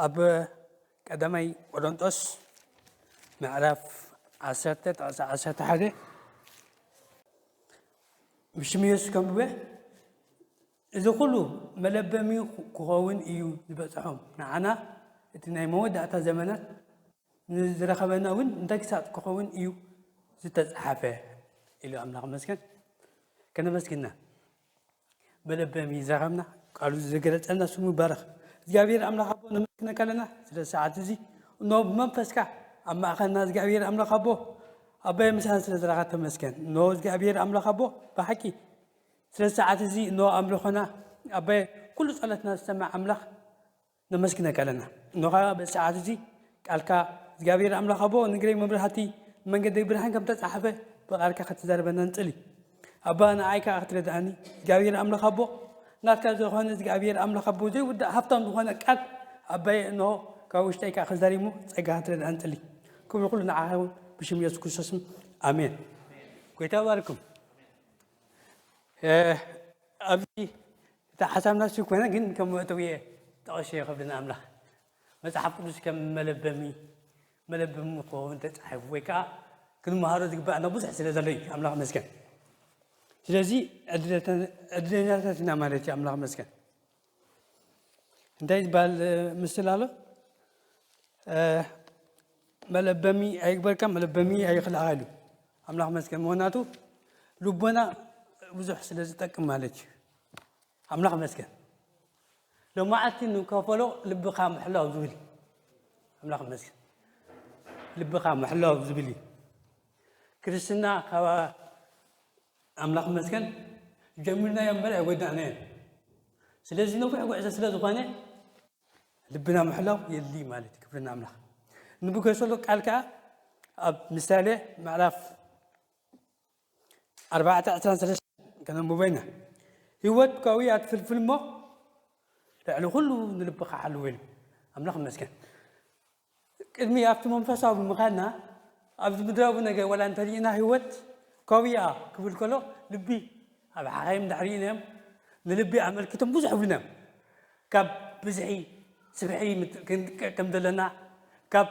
ኣብ ቀዳማይ ቆሮንጦስ ምዕራፍ ዓሰርተ ጥቕሲ ዓሰርተ ሓደ ብሽም የሱስ ከንብበ። እዚ ኩሉ መለበሚ ክኸውን እዩ ዝበጽሖም፣ ንዓና እቲ ናይ መወዳእታ ዘመናት ንዝረኸበና እውን እንታይ ክሳጥ ክኸውን እዩ ዝተጻሓፈ ኢሉ ኣምላኽ መስገን። ከነመስግና መለበሚ ዘረኸብና ቃሉ ዝገለጸልና ስሙ ይባረኽ። እግዚኣብሔር ኣምላኽ ኣቦ ነመስግነካ ኣለና ስለ ሰዓት እዚ። እኖ ብመንፈስካ ኣብ ማእኸልና እግዚኣብሔር ኣምላኽ ኣቦ ኣባይ ምሳን ስለ ዝረኻ ተመስገን። እኖ እግዚኣብሔር ኣምላኽ ኣቦ ብሓቂ ስለ ሰዓት እዚ እኖ ኣምልኾና ኣባይ ኩሉ ጸሎትና ዝሰማዕ ኣምላኽ ነመስግነካ ኣለና። እኖኻ በዚ ሰዓት እዚ ቃልካ እግዚኣብሔር ኣምላኽ ኣቦ ንግረይ መብርሃቲ መንገደይ ብርሃን ከም ተጻሓፈ ብቓልካ ክትዛረበና ንጽሊ። ኣባ ንዓይ ከዓ ክትረድኣኒ እግዚኣብሔር ኣምላኽ ኣቦ ናትካ ዝኾነ እግዚኣብሔር ኣምላኽ ኣቦ ዘይውዳእ ሃብታም ዝኾነ ቃል ኣባይ እንሆ ካብ ውሽጠይ ከዓ ክዛሪሞ ጸጋ ክትረድኣ ንጽሊ። ክብሪ ኩሉ ንዓኻ ይኹን ብሽም የሱስ ክርስቶስም ኣሜን። ጎይታ ይባርኩም። ኣብዚ እቲ ሓሳብና ሲ ኮነ ግን ከም መእተዊ ጠቐሽ የኸብድና ኣምላኽ መጽሓፍ ቅዱስ ከም መለበሚ መለበሚ ክኸውን ተጻሒፉ ወይ ከዓ ክንመሃሮ ዝግባእና ብዙሕ ስለ ዘሎ እዩ። ኣምላኽ መስገን። ስለዚ ዕድለኛታት ኢና ማለት እዩ። ኣምላኽ መስገን። እንታይ ዝበሃል ምስል ኣሎ? መለበሚ ኣይግበርካ፣ መለበሚ ኣይኽልኣኻ ኢሉ ኣምላኽ መስገን። ምኽንያቱ ልቦና ብዙሕ ስለ ዝጠቅም ማለት እዩ። ኣምላኽ መስገን። ሎማዓልቲ ንከፈሎ ልብኻ ምሕላው ዝብል ኣምላኽ መስገን። ልብኻ ምሕላው ዝብል እዩ። ክርስትና ካብ ኣምላኽ መስገን ጀሚርናዮ እምበር ኣይወዳእናዮን። ስለዚ ነዊሕ ጉዕዞ ስለ ዝኾነ ልብና ምሕላው የድሊ ማለት እዩ። ክብርና ኣምላኽ። ንብገሰሉ ቃል ከዓ ኣብ ምሳሌ ምዕራፍ ኣርባዕተ ዕስራን ሰለስተ ከነንብቦ ኢና። ህይወት ከውያ ትፍልፍል እሞ ልዕሊ ኩሉ ንልብኻ ሓልዎ ኢሉ ኣምላኽ ይመስገን። ቅድሚ ኣብቲ መንፈሳዊ ምኻድና ኣብዚ ምድራዊ ነገር ዋላ እንተሪእና ህይወት ከውያ ክብል ከሎ ልቢ ኣብ ሓኻይም ድሕሪኡ እዮም ንልቢ ኣመልኪቶም ብዙሕ ይብሉና እዮም። ካብ ብዝሒ ስብሒ ምት- ክንልቀቅ ከም ዘለና ካብ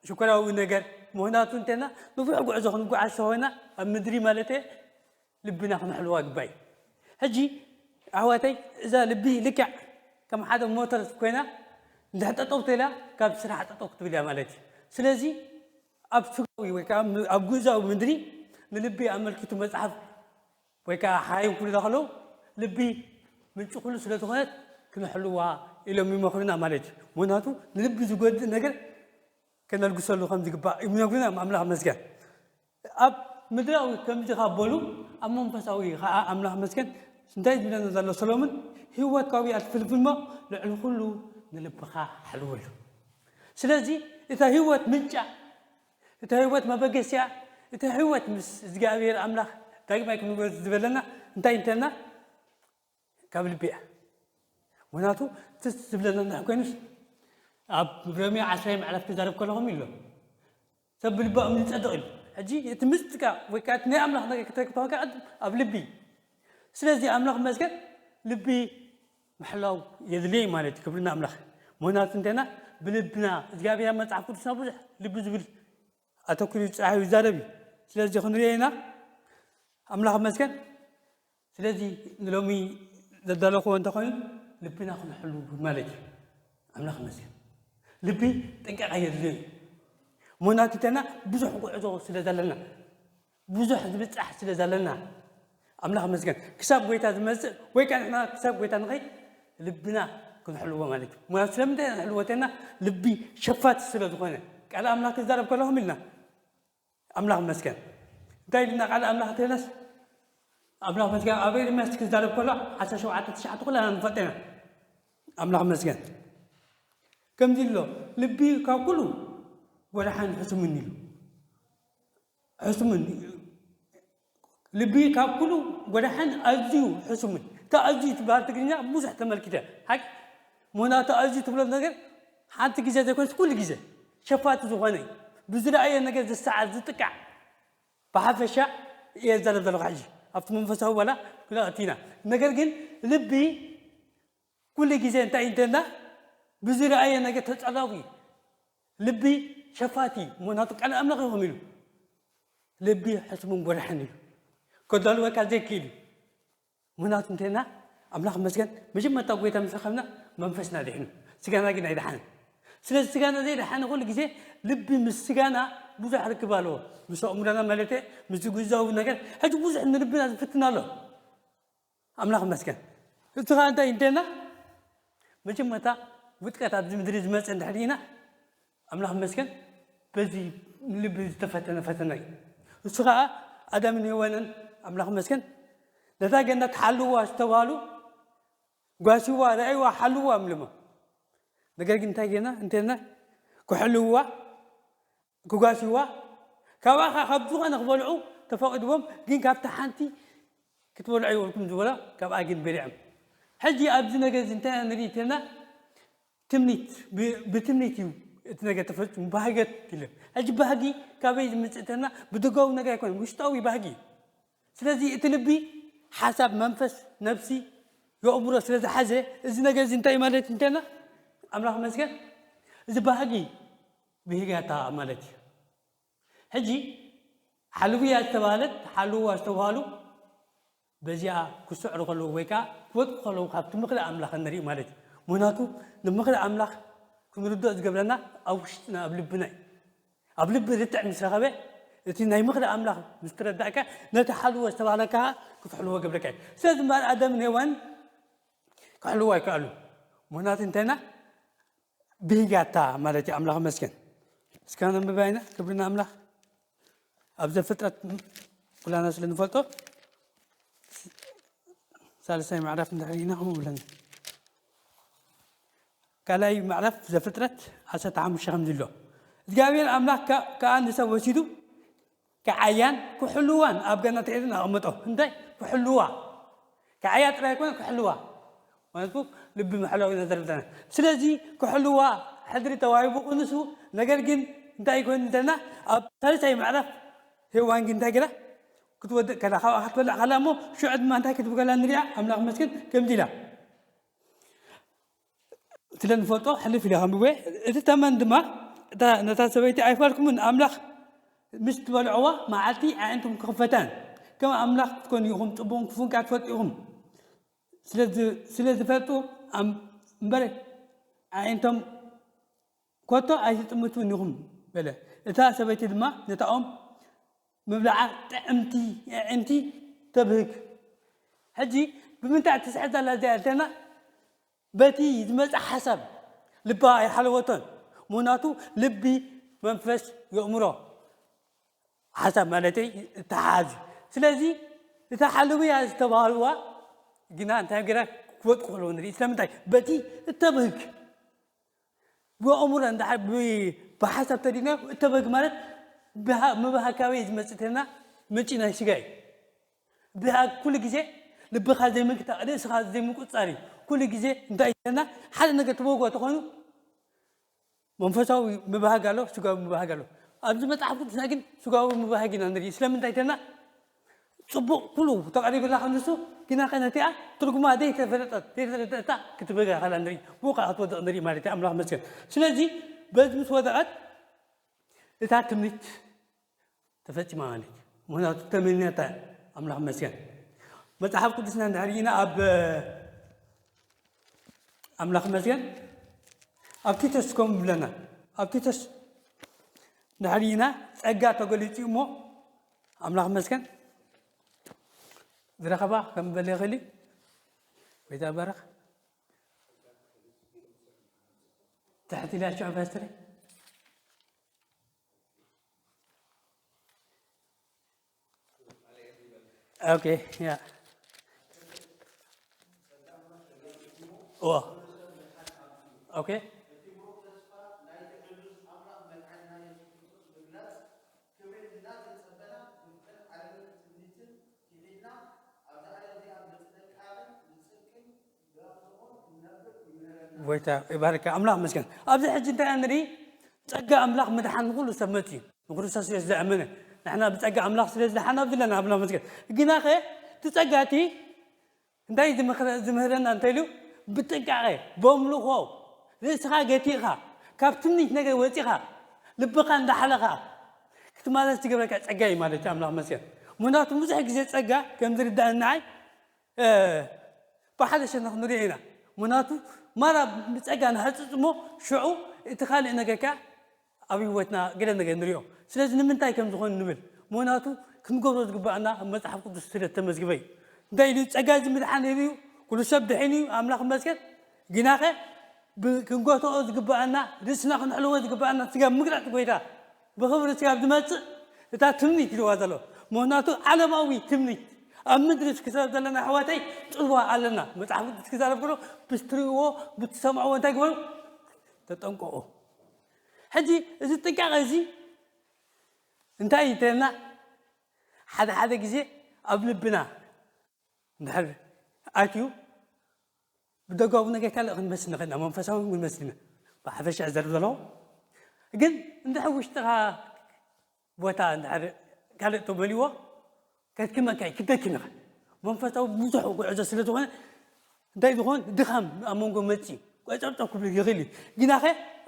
ሽኮራዊ ነገር ምኽንያቱ እንተና ንብዙሕ ጉዕዞ ክንጓዓዝ ተኾይና ኣብ ምድሪ ማለት ልብና ክንሕልዋ ግባይ። ሕጂ ኣሕዋተይ እዛ ልቢ ልክዕ ከም ሓደ ሞተር ኮይና እንድሕር ጠጠው ተላ ካብ ስራሕ ጠጠው ክትብል እያ ማለት እዩ። ስለዚ ኣብ ስጋዊ ወይ ከዓ ኣብ ግእዛዊ ምድሪ ንልቢ ኣመልኪቱ መፅሓፍ ወይ ከዓ ሓይን ክብሉ ከለዉ ልቢ ምንጪ ኩሉ ስለ ዝኾነት ክንሕልዋ ኢሎም ይመኽሩና ማለት እዩ። ምኽንያቱ ንልቢ ዝጎድእ ነገር ከነልግሰሉ ከም ዝግባእ ይነግሩና እዮም። ኣምላኽ መስገን ኣብ ምድራዊ ከምዚ ካብ በሉ ኣብ መንፈሳዊ ከዓ ኣምላኽ መስገን እንታይ ዝብለና ዘሎ ሰሎሞን ህይወት ካብያ ትፍልፍል እሞ ልዕሊ ኩሉ ንልብኻ ሓልወሉ። ስለዚ እታ ህይወት ምንጫ እታ ህይወት መበገሲያ እታ ህይወት ምስ እግዚኣብሔር ኣምላኽ ዳግማይ ክንወት ዝበለና እንታይ እንተልና ካብ ልቢ እያ። ምክንያቱ ትስ ዝብለና እንድሕር ኮይኑስ ኣብ ሮሜ ዓስራይ ምዕራፍ ክዛረብ ከለኹም ኢሎ ሰብ ብልቢ ኣምኒ ይጸድቕ ኢሉ። ሕጂ እቲ ምጽቃ ወይ ከዓ እቲ ናይ ኣምላኽ ነገር ክትረክብ ተኾንካ ቅድም ኣብ ልቢ እዩ። ስለዚ ኣምላኽ መስገን ልቢ ምሕላው የድልየ ማለት እዩ። ክብርና ኣምላኽ ምክንያቱ እንተና ብልብና እግዚኣብሔር መጽሓፍ ቅዱስና ብዙሕ ልቢ ዝብል ኣተኩሩ ጽሓዩ ይዛረብ እዩ። ስለዚ ክንሪኦ ኢና ኣምላኽ መስገን ስለዚ ንሎሚ ዘዳለኹዎ እንተኾይኑ ልብና ክንሕሉ ማለት እዩ። ኣምላኽ መስገን ልቢ ጥንቃቐ የድልዮ እዩ። ሞናቲተና ብዙሕ ጉዕዞ ስለ ዘለና ብዙሕ ዝብፃሕ ስለ ዘለና ኣምላኽ መስገን ክሳብ ጎይታ ዝመፅእ ወይ ከዓ ንሕና ክሳብ ጎይታ ንኸይድ ልብና ክንሕልዎ ማለት እዩ። ሞና ስለምንታይ ንሕልዎ ተና ልቢ ሸፋት ስለ ዝኾነ ቃል ኣምላኽ ክዛረብ ከለኹም ኢልና ኣምላኽ መስገን እንታይ ኢልና ቃል ኣምላኽ ተለስ ኣምላኽ መስገን ኣብ ኤርምያስ ክዛረብ ከሎ ዓሰርተ ሸውዓተ ትሽዓተ ኩላና ንፈልጥ ኢና። ኣምላኽ መስገን ከምዚ ኣሎ ልቢ ካብ ኩሉ ጎዳሓን ሕሱምን ኢሉ ሕሱምን ልቢ ካብ ኩሉ ጎዳሕን ኣዝዩ ሕሱምን እታ ኣዝዩ ትበሃል ትግርኛ ብዙሕ ተመልኪተ ሓቂ ምክንያቱ ኣዝዩ ትብሎ ነገር ሓንቲ ግዜ ዘይኮነስ ኩሉ ግዜ ሸፋቲ ዝኾነ እዩ። ብዝረኣየ ነገር ዝሰዓር ዝጥቃዕ ብሓፈሻ እየ ዝዛረብ ዘለኹ ሕጂ ኣብቲ መንፈሳዊ ዋላ ክነእቱ ኢና። ነገር ግን ልቢ ኩሉ ግዜ እንታይ እንተና ብዝረኣየ ነገር ተጸላዊ እዩ። ልቢ ሸፋቲ እዩ። ምኽንያቱ ቃል ኣምላኽ ይኹም ኢሉ። ልቢ ሕስሙን ጎራሕን እዩ። ከዳልወካ ዘይክእል እዩ። ምኽንያቱ እንተና ኣምላኽ መስገን መጀመርታ ጎይታ ምስ ረኸብና መንፈስና ድሕኑ፣ ስጋና ግን ኣይደሓንን። ስለዚ ስጋና ዘይደሓነ ኩሉ ግዜ ልቢ ምስ ስጋና ብዙሕ ርክብ ኣለዎ። ምስ ኣእምሮና ማለት ምስ ግዛዊ ነገር ሕጂ ብዙሕ ንልብና ዝፍትን ኣሎ። ኣምላኽ መስገን። እቲ ኸዓ እንታይ እንተና መጀመርታ ውድቀት ኣብዚ ምድሪ ዝመፀ እንድሕር ኢና ኣምላኽ መስገን በዚ ልቢ ዝተፈተነ ፈተና እዩ። እሱ ኸዓ ኣዳምን ሄዋንን ኣምላኽ መስገን ነታ ገነት ሓልዋ ዝተባህሉ ጓሲዋ ረኣይዋ ሓልዋ እምልሞ። ነገር ግን እንታይ ገና እንተና ክሕልዋ ክጓሲዋ ካብኣ ካብ ዝኾነ ክበልዑ ተፈቂድዎም ግን ካብቲ ሓንቲ ክትበልዑ ይወልኩም ዝበሎ ካብኣ ግን በሊዖም። ሕጂ ኣብዚ ነገር እዚ እንታይ ንርኢ እንተና ትምኒት ብትምኒት እዩ እቲ ነገር ተፈፂሙ ባህገት ይለ። ሕጂ ባህጊ ካበይ ዝምፅእ እንተና ብደጋዊ ነገር ኣይኮነን ውሽጣዊ ባህጊ እዩ። ስለዚ እቲ ልቢ ሓሳብ መንፈስ ነብሲ የእምሮ ስለ ዝሓዘ እዚ ነገር እዚ እንታይ ማለት እንተና ኣምላኽ መስገን እዚ ባህጊ ብሂጋታ ማለት እዩ። ሕጂ ሓልውያ ዝተባህለት ሓልዋ ዝተባህሉ በዚኣ ክስዕሩ ከለዉ ወይ ከዓ ክወድቁ ከለዉ ካብቲ ምኽሪ ኣምላኽ ንርኢ ማለት እዩ። ምክንያቱ ንምኽሪ ኣምላኽ ክንርድኦ ዝገብረና ኣብ ውሽጥና ኣብ ልብና እዩ። ኣብ ልቢ ርትዕ ምስ ረኸበ እቲ ናይ ምኽሪ ኣምላኽ ምስ ትረዳእካ ነቲ ሓልዎ ዝተባህለካ ክትሕልዎ ገብረካ እዩ። ስለዚ እምበኣር ኣደምን ሄዋን ክሕልዎ ኣይከኣሉ። ምክንያቱ እንተና ብሂጋታ ማለት እዩ። ኣምላኽ መስገን። እስካ ነንብባ ኢና ክብሪ ንኣምላኽ። ኣብ ዘፍጥረት ኩላና ስለ ንፈልጦ ሳልሳይ ምዕራፍ እንድሕር ኢና ከምኡ ብለና። ካልኣይ ምዕራፍ ዘፍጥረት ዓሰርተ ሓሙሽተ ከምዚ ኣሎ እግዚኣብሔር ኣምላኽ ከ- ከኣ ንሰብ ወሲዱ ክዓያን ክሕልዋን ኣብ ገነት ዔድን ኣቐመጦ። እንታይ ክሕልዋ ክዓያ ጥራይ ኣይኮነ ክሕልዋ ማለት ልቢ መሕለዊ ነዘርብተና ስለዚ ክሕልዋ ሕድሪ ተዋሂቡ ክንሱ ነገር ግን እንታይ ይኮን እንተና ኣብ ሳልሳይ ምዕራፍ ሄዋን ግን እንታይ ገላ ክትወድእ ከላ ካብኣ ክትበልዕ ከላ እሞ ሽዑ ድማ እንታይ ክትብከላ ንሪኣ ኣምላኽ መስገን ከምዚ ኢላ ስለ ንፈልጦ ሕልፍ ኢለ ከንብበ እቲ ተመን ድማ ነታ ሰበይቲ ኣይፋልኩምን ኣምላኽ ምስ ትበልዕዋ መዓልቲ ኣዒንትኩም ክኽፈታን ከም ኣምላኽ ክትኮኑ ኢኹም ጽቡቕን ክፉን ከኣ ትፈልጡ ኢኹም ስለ ዝፈልጡ እምበር ኣዒንቶም ኮቶ ኣይትጥምቱን ኢኹም በለ እታ ሰበይቲ ድማ ነታኦም ምብላዓ ጥዕምቲ ኣዒንቲ ተብህግ ሕጂ ብምንታይ ትስሕት ኣላ እዚኣ እንተና በቲ ዝመጽእ ሓሳብ ልባ ኣይሓለወቶን ምኽንያቱ ልቢ መንፈስ የእምሮ ሓሳብ ማለተይ እተሓሓዝ እዩ ስለዚ እታ ሓለውያ ዝተባህልዋ ግና እንታይ ገራ ክወጥቁ ከለዎ ንርኢ ስለምንታይ በቲ እተብህግ ብኣእምሮ እንዳ ብሓሳብ ተዲና እተበግ ማለት ምብሃካዊ ዝመፅእ ተና ምንጪ ናይ ስጋ እዩ ብሃ ኩሉ ግዜ ልብኻ ዘይምግታእ ርእስኻ ዘይምቁፃር እዩ ኩሉ ግዜ እንታይ ይለና ሓደ ነገር ትበጎ ተኾኑ መንፈሳዊ ምብሃግ ኣሎ ስጋዊ ምብሃግ ኣሎ ኣብዚ መፅሓፍ ቅዱስና ግን ስጋዊ ምብሃግ ኢና ንርኢ ስለምንታይ ተና ፅቡቕ ኩሉ ተቐሪብላ ከምንሱ ግና ከ ነቲኣ ትርጉማ ዘይተፈለጠት ዘይተረደእታ ክትበጋ ከላ ንርኢ ብኡ ከዓ ክትወድቕ ንርኢ ማለት እዩ ኣምላኽ መስገን ስለዚ በዚ ምስ ወደቐት እታ ትምኒት ተፈፂማ ማለት እዩ ምክንያቱ ተመንያታ ኣምላኽ መስገን መፅሓፍ ቅዱስና እንድሕር ኢና ኣብ ኣምላኽ መስገን ኣብ ቲቶስ ከም ብለና ኣብ ቲቶስ ድሕሪና ጸጋ ተገሊጹ እሞ ኣምላኽ መስገን ዝረኸባ ከም በለ ይኽእል እዩ ወይ ዛባረኽ ትሕቲ ኢላ ሽዑ ፓስተር Okay, yeah. Oh. Okay. ጎይታ ይባርካ ኣምላኽ መስገን ኣብዚ ሕጂ እንታይ ንርኢ ጸጋ ኣምላኽ ምድሓን ንኹሉ ሰብ መጽ እዩ ንክርስቶስ ኢየሱስ ዘኣመነ ንሕና ብጸጋ ኣምላኽ ስለ ዝደሓና ኣብዚ ኣለና ኣምላኽ መስገን ግናኸ እቲ ጸጋ እቲ እንታይ ዝምህረና እንታይ ኢሉ ብጥንቃቐ በምልኾ ርእስኻ ገቲእኻ፣ ካብ ትምኒት ነገር ወፂኻ፣ ልብኻ እንዳሓለኻ ክትማለስ ዝገብረካ ፀጋ እዩ ማለት እዩ። ኣምላኽ መስገን። ምክንያቱ ብዙሕ ግዜ ፀጋ ከም ዝርዳእ ንዓይ ብሓደ ሸነኽ ንሪኦ ኢና። ምክንያቱ ማራ ብፀጋ ንሃፅፅ እሞ ሽዑ እቲ ካልእ ነገር ከ ኣብ ህይወትና ገለ ነገር ንሪኦ። ስለዚ ንምንታይ ከም ዝኾን ንብል። ምክንያቱ ክንገብሮ ዝግባኣና ኣብ መፅሓፍ ቅዱስ ስለ ተመዝግበ እዩ። እንታይ ኢሉ? ጸጋ እዚ ምድሓን ህብ እዩ፣ ኩሉ ሰብ ድሒን እዩ፣ ኣምላኽ ይመስገን። ግናኸ ክንጎትኦ ዝግባኣና፣ ርእስና ክንሕልዎ ዝግባኣና ስጋ ምግላጥ ጎይታ ብኽብሪ ስጋ ዝመጽእ እታ ትምኒት ኢልዋ ዘሎ። ምክንያቱ ዓለማዊ ትምኒት ኣብ ምድሪ ክሰብ ዘለና ኣሕዋተይ ጽልዋ ኣለና። መጽሓፍ ቅዱስ ክዛረብ ከሎ ብትርእይዎ ብትሰምዕዎ እንታይ ግበሩ? ተጠንቀቑ። ሕጂ እዚ ጥንቃቐ እዚ እንታይ ይተና? ሓደ ሓደ ግዜ ኣብ ልብና እንድሕር ኣትዩ ብደጋዊ ነገር ካልእ ክንመስል ንኽእል ኢና፣ መንፈሳዊ እውን ክንመስል ኢና። ብሓፈሻ ዘር ዘለዎ ግን እንድሕር ውሽጥኻ ቦታ እንድሕር ካልእ ተመልዎ ከድክመካ እዩ፣ ክደክም ኢኻ። መንፈሳዊ ብዙሕ ጉዕዞ ስለ ዝኾነ እንታይ ዝኾን ድኻም ኣብ መንጎ መፂ ቆጨርጨር ክብል ይኽእል እዩ። ግናኸ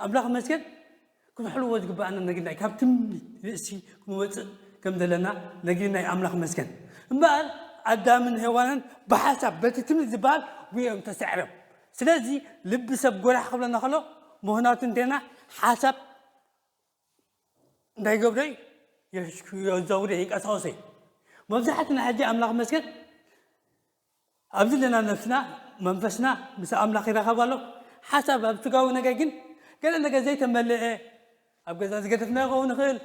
ኣምላኽ መስገን ክንሕልዎ ዝግባኣና ነገር ናይ ካብ ትምኒት ርእሲ ክንወፅእ ከም ዘለና ነጊርና እዩ ኣምላኽ መስገን። እምበኣር ኣዳምን ሄዋንን ብሓሳብ በቲ ትምኒት ዝበሃል ጉዮም ተሰዕሮም። ስለዚ ልቢ ሰብ ጎራሕ ክብለና ከሎ ምኽንያቱ እንተና ሓሳብ እንታይ ገብረ እዩ? የዛውረ ይንቀሳቀሰ እዩ። መብዛሕትና ሕጂ ኣምላኽ መስገን ኣብዚ ለና ነፍስና መንፈስና ምስ ኣምላኽ ይራኸብ ኣሎ። ሓሳብ ኣብ ስጋዊ ነገር ግን ገለ ነገር ዘይተመልአ ኣብ ገዛ ዝገደፍና ይኸውን ይኽእል።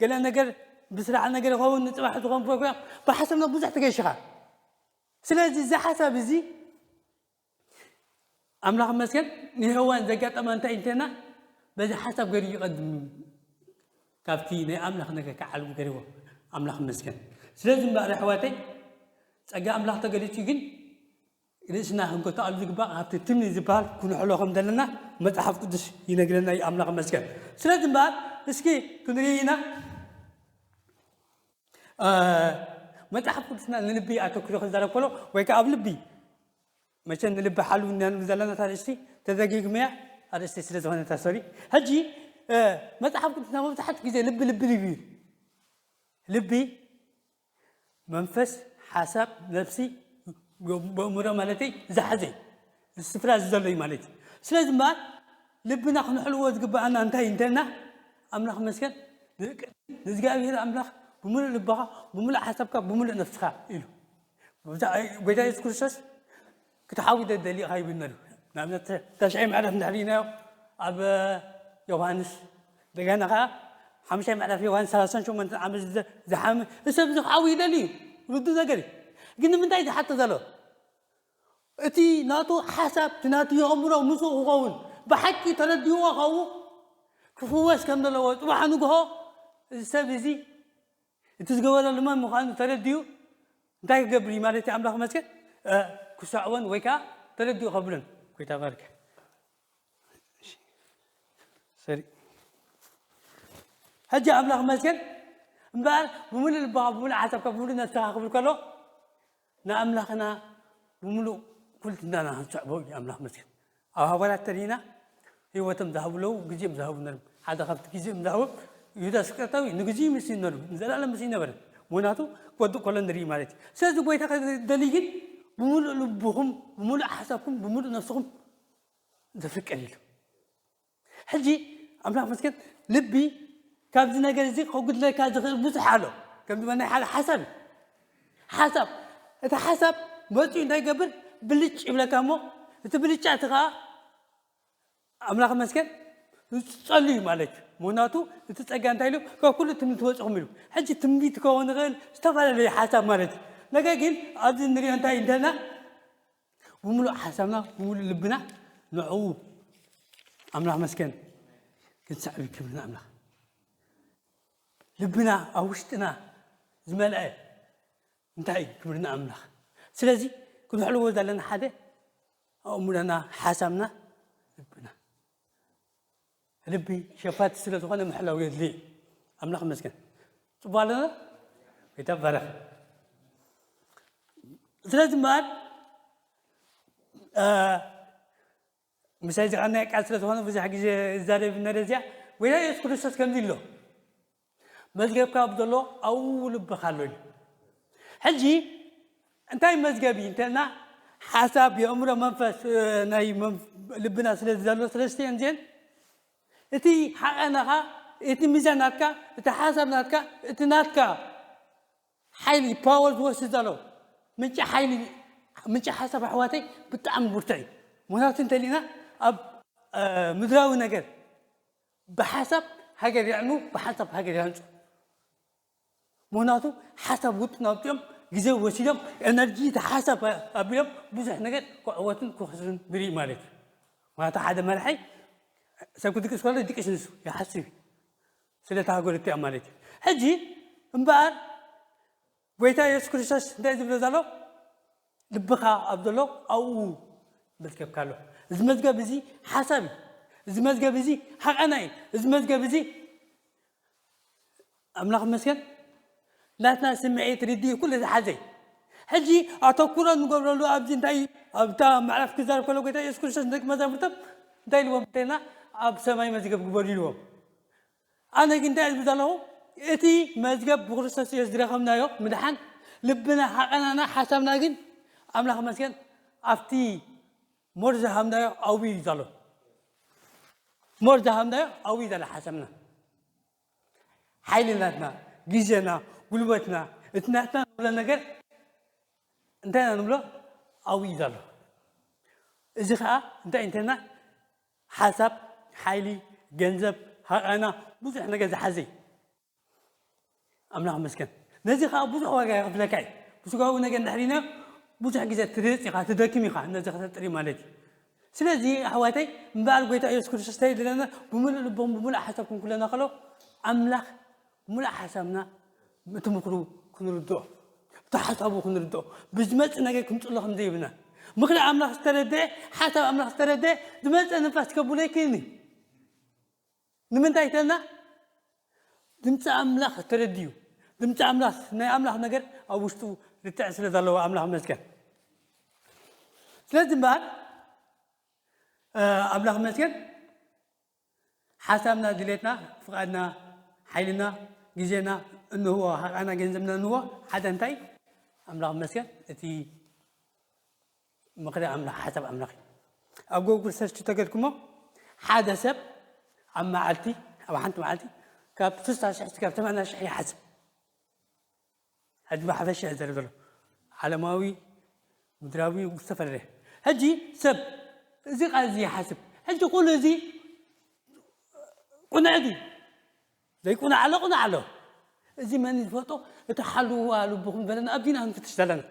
ገለ ነገር ብስራሕ ነገር ይኸውን፣ ንፅባሕ ዝኾን ፕሮግራም ብሓሳብና ብዙሕ ተገይሽኻ። ስለዚ እዚ ሓሳብ እዚ ኣምላኽ መስገን ንሄዋን ዘጋጠማ እንታይ እንተና በዚ ሓሳብ ገይሩ ይቐድም ካብቲ ናይ ኣምላኽ ነገር ክዓልቡ ገይርዎ ኣምላኽ መስገን። ስለዚ እምበኣር ኣሕዋተይ ጸጋ ኣምላኽ ተገሊጹ ግን ርእስና ክንገቶ ኣብ ዝግባእ ካብቲ ትምኒ ዝበሃል ክንሕሎ ከም ዘለና መጽሓፍ ቅዱስ ይነግረና እዩ። ኣምላኽ መስገን። ስለዚ እምበኣር እስኪ ክንርኢ ኢና። መጽሓፍ ቅዱስና ንልቢ ኣተኪሩ ክዛረብ ከሎ ወይ ከዓ ኣብ ልቢ መቸም ንልቢ ሓሉ እንያ ንብል ዘለና እታ ኣርእስቲ ተዘጊግመያ ኣርእስቲ ስለ ዝኾነ እታ ሶሪ። ሕጂ መጽሓፍ ቅዱስና መብዛሕትኡ ግዜ ልቢ ልቢ ልቢ እዩ። ልቢ መንፈስ፣ ሓሳብ፣ ነፍሲ በእምሮ ማለተይ ዝሓዘ እዩ። ስፍራ እዚ ዘሎ እዩ ማለት እዩ። ስለዚ እምበኣር ልብና ክንሕልዎ ዝግባኣና እንታይ እንተልና ኣምላኽ መስገን ንእግዚኣብሔር ኣምላኽ ብምሉእ ልብኻ፣ ብምሉእ ሓሳብካ፣ ብምሉእ ነፍስኻ ኢሉ ጎይታ የሱስ ክርስቶስ ክትሓዊ ደደሊ ኢኻ ይብል ነሩ። ንኣብነት ተሽዐ ምዕራፍ እንድሕር ኢናዮ ኣብ ዮሃንስ እንደገና ከዓ ሓሙሻይ ምዕራፍ ዮሃንስ ሰላሳን ሸሞንተን ዓመት ዝሓሚ ሰብ እዚ ክሓዊ ይደሊ እዩ። ርዱ ነገር እዩ። ግን ንምንታይ ዝሓቶ ዘሎ እቲ ናቱ ሓሳብ እቲ ናቱ የእምሮ ምስኡ ክኸውን ብሓቂ ተረዲዎ ኸው ክፍወስ ከም ዘለዎ ፅባሕ ንግሆ እዚ ሰብ እዚ እቲ ዝገበረሉ መን ምዃኑ ተረዲኡ እንታይ ክገብር እዩ ማለት እዩ? ኣምላኽ መስገን ክሰዕቦን ወይ ከዓ ተረዲኡ ከብሎን ጎይታ ባርክ ሰሪ ሕጂ ኣምላኽ መስገን እምበኣር ብምሉእ ልባኻ ብምሉእ ሓሳብካ ብምሉእ ነፍስኻ ክብል ከሎ ንኣምላኽና ብምሉእ ኩልትናና ክንስዕቦ እዩ ኣምላኽ መስገን። ኣብ ሃዋርያት ተሪእና ህይወቶም ዝሃቡ ኣለዉ፣ ግዜኦም ዝሃቡ ነሮም። ሓደ ካብቲ ግዜኦም ዝሃቦም ይሁዳ ስቅረታዊ ንግዜኡ ምስ ነሩ ንዘለኣለም ምስ ነበረ ምክንያቱ ክወድቅ ከሎ ንርኢ ማለት እዩ። ስለዚ ጎይታ ከደሊ ግን ብምሉእ ልብኹም ብምሉእ ሓሳብኩም ብምሉእ ነፍስኹም ዘፍቅር ኢሉ። ሕጂ ኣምላኽ መስገን ልቢ ካብዚ ነገር እዚ ከጉድለካ ዝኽእል ብዙሕ ኣሎ። ከም ዝበልና ሓደ ሓሳብ እዩ። ሓሳብ እቲ ሓሳብ መፂኡ እንታይ ይገብር ብልጭ ይብለካ እሞ እቲ ብልጫ እቲ ከዓ ኣምላኽ መስገን ዝፀሉ እዩ ማለት እዩ። ምክንያቱ እቲ ፀጋ እንታይ ኢሉ ካብ ኩሉ ትምኒት ወፅኹም ኢሉ። ሕጂ ትንቢት ክኸውን ይኽእል ዝተፈላለዩ ሓሳብ ማለት እዩ። ነገር ግን ኣብዚ ንሪኦ እንታይ እንተና ብምሉእ ሓሳብና ብምሉእ ልብና ንዕኡ ኣምላኽ መስገን ክንስዕብ ክብልና ኣምላኽ ልብና ኣብ ውሽጥና ዝመልአ እንታይ እዩ ክብልና ኣምላኽ። ስለዚ ክንሕልዎ ዘለና ሓደ ኣእምሮና ሓሳብና ልብና ልቢ ሸፋቲ ስለ ዝኾነ ምሕላው የድሊ። ኣምላኽ መስገን ጽቡቅ ኣለና ይተባረኽ። ስለዚ እምበኣር ምሳይ ዝቐነየ ቃል ስለ ዝኾነ ብዙሕ ግዜ እዛረብ ነረ እዚኣ። ጎይታ የሱስ ክርስቶስ ከምዚ ኣሎ፣ "መዝገብካ ኣብ ዘሎ ኣብኡ ልብኻ ኣሎ" ኢሉ። ሕጂ እንታይ መዝገብ እዩ እንተና ሓሳብ፣ የእምሮ፣ መንፈስ፣ እ፣ ናይ መንፍ-፣ ልብና ስለ ዘሎ ሰለስቲኦን እዚአን እቲ ሓቐናኻ፣ እቲ ሚዛን ናትካ፣ እቲ ሓሳብ ናትካ፣ እቲ ናትካ ሓይሊ ፓወር ዝወስድ ዘሎ ምንጪ ሓይሊ፣ ምንጪ ሓሳብ ኣሕዋተይ ብጣዕሚ ብርቱዕ እዩ። ምክንያቱ እንተሊና ኣብ፣ እ፣ ምድራዊ ነገር ብሓሳብ ሃገር የዕኑ፣ ብሓሳብ ሃገር ያንጹ። ምክንያቱ ሓሳብ ውጥን ኣውፅኦም፣ ግዜ ወሲዶም፣ ኤነርጂ እቲ ሓሳብ ኣቢሎም ብዙሕ ነገር ክዕወትን ክኽስርን ንርኢ ማለት እዩ። ምክንያቱ ሓደ መራሒ ሰብ ክድቅስ ከሎ ይድቅስ ንሱ ይሓስብ እዩ። ስለ እቲ ሃገር እቲኣ ማለት እዩ። ሕጂ እምበኣር ጎይታ የሱስ ክርስቶስ እንታይ ዝብሎ ዘሎ? "ልብኻ ኣብ ዘሎ ኣብኡ መዝገብካ ኣሎ። እዚ መዝገብ እዚ ሓሳብ እዩ። እዚ መዝገብ እዚ ሃቐና እዩ። እዚ መዝገብ እዚ ኣምላኽ ይመስገን ናትና ስምዒት ርድኢት ኩሉ ዝሓዘ እዩ።" ሕጂ ኣተኩሮ ንገብረሉ ኣብዚ እንታይ ኣብታ ምዕራፍ ክዛረብ ከሎ ጎይታ የሱስ ክርስቶስ ንደቂ መዛሙርቶም እንታይ ኢልዎም እንተና ኣብ ሰማይ መዝገብ ግበሩ ኢልዎም። ኣነ ግን እንታይ ዝብል ዘለኹ እቲ መዝገብ ብክርስቶስ ኢየሱስ ዝረኸብናዮ ምድሓን ልብና ሃቐናና ሓሳብና ግን ኣምላኽ መስገን ኣብቲ ሞር ዝሃምናዮ ኣብዩ እዩ ዘሎ። ሞር ዝሃምናዮ ኣብዩ ዘሎ ሓሳብና፣ ሓይሊ ናትና፣ ግዜና፣ ጉልበትና፣ እቲ ናትና ንብሎ ነገር እንታይ ኢና ንብሎ? ኣብኡ እዩ ዘሎ። እዚ ኸዓ እንታይ እንተና ሓሳብ፣ ሓይሊ፣ ገንዘብ፣ ሃቐና፣ ብዙሕ ነገር ዝሓዘ እዩ። ኣምላኽ መስገን። ነዚ ኸዓ ብዙሕ ዋጋ የኽፍለካ እዩ። ብስጋዊ ነገር እንድሕር ኢልና ብዙሕ ግዜ ትርህፅ ኢኻ፣ ትደክም ኢኻ፣ ነዚ ከተጥሪ ማለት እዩ። ስለዚ ኣሕዋተይ እምበኣር ጎይታ ኢየሱስ ክርስቶስ እንታይ ይብለና? ብምሉእ ልቦም ብምሉእ ሓሳብኩም ኩለና ከሎ ኣምላኽ ብምሉእ ሓሳብና እቲ ምኽሩ ክንርድኦ፣ እቲ ሓሳቡ ክንርድኦ፣ ብዝመጽእ ነገር ክንጽሎ ከም ዘይብልና። ምኽሪ ኣምላኽ ዝተረድአ፣ ሓሳብ ኣምላኽ ዝተረድአ ዝመጽእ ንፋስ ከብሎ ኣይክእልን እዩ። ንምንታይ ተልና? ድምፂ ኣምላኽ ተረድዩ፣ ድምፂ ኣምላኽ፣ ናይ ኣምላኽ ነገር ኣብ ውሽጡ ልትዕ ስለ ዘለዎ ኣምላኽ መስገን። ስለዚ እምበኣር ኣምላኽ መስገን ሓሳብና፣ ድሌትና፣ ፍቓድና፣ ሓይልና፣ ግዜና እንህቦ፣ ሃቃና፣ ገንዘብና እንህቦ ሓደ እንታይ ኣምላኽ መስገን እቲ ምኽሪ ኣምላኽ ሓሳብ ኣምላኽ እዩ። ኣብ ጎጉል ሰርች ተገድኩሞ ሓደ ሰብ ኣብ መዓልቲ፣ ኣብ ሓንቲ መዓልቲ ካብ ስልሳ ሽሕ ክሳብ ሰማንያ ሽሕ ይሓስብ። ሕጂ ብሓፈሻ እየ ዘረብ ዘሎ። ዓለማዊ፣ ምድራዊ፣ ዝተፈላለየ። ሕጂ ሰብ እዚ ቃል እዚ ይሓስብ። ሕጂ ኩሉ እዚ ቁኑዕ ድዩ? ዘይቁኑዕ ኣሎ፣ ቁኑዕ ኣሎ። እዚ መን ዝፈልጦ? እቲ ሓልዋ ልብኹም ዝበለና ኣብዚና ክንፍትሽ ዘለና።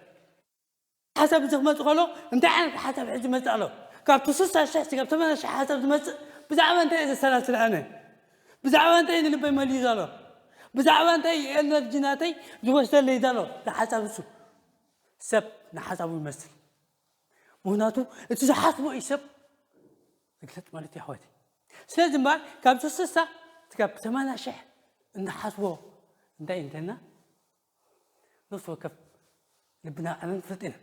ሓሳብ እዚ ክመጽእ ከሎ እንታይ ዓይነት ሓሳብ ሕጂ ይመጽእ ኣሎ? ካብቲ ስሳ ሽሕ ስጋብ ተመናሽ ሓሳብ ዝመጽእ ብዛዕባ እንታይ እየ ዘሰላስል ኣነ? ብዛዕባ እንታይ ንልበይ መሊዩ ዘሎ? ብዛዕባ እንታይ ኤነርጂ ናተይ ዝወስደለይ ዘሎ? ንሓሳብ እሱ ሰብ ንሓሳቡ ይመስል። ምክንያቱ እቲ ዝሓስቦ እዩ ሰብ ዝግለጥ ማለት እዩ ኣሕዋት። ስለዚ እምበኣር ካብ ስሳ ስጋብ ተመናሽ ሽሕ እንሓስቦ እንታይ እንተና ነፍሲ ወከፍ ልብና ኣነ ንፈልጥ ኢና።